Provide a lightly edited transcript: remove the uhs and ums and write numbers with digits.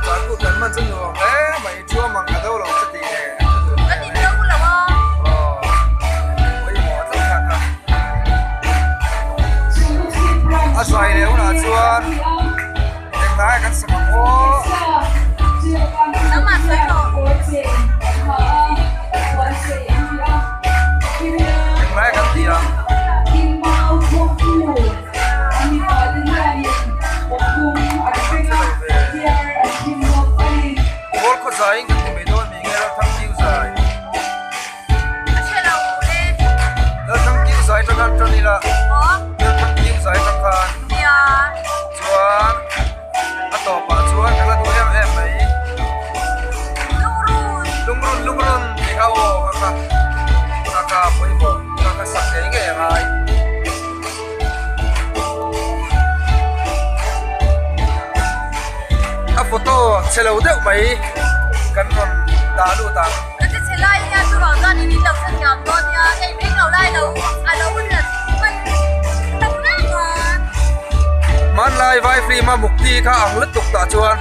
Zahkut kan hman chu nuam hle mai thuam ang ka do lo che tih nen Kan in do lo a. Aw pawimawh tlat kha kha. A zai leh hunah chuan englai kan sak ang aw. Nangmah sawi rawh. Englai kan ti ang. Kawl khaw zaiin kan ti mai dawn mi nge Lalthangkiu zai. Lalthangkiu zai tang khan tan ila Lalthangkiu zai tang khan chuan a tawpah chuan ka la duh em em mai. Lungrun lungrun tih kha aw ka kha ka kha pawimawh ka kha sak ngei ngei a ngai. A photo chhe lo deuh mai kan rawn dah lut ang. Ka ti chhe lai hian chuvang chuan in in lo hre thiam dawn nia, hei bik lo lai lo a lo la hman tak reng a. Hmanlai vai film a mukti kha ang lutuk tah chuan.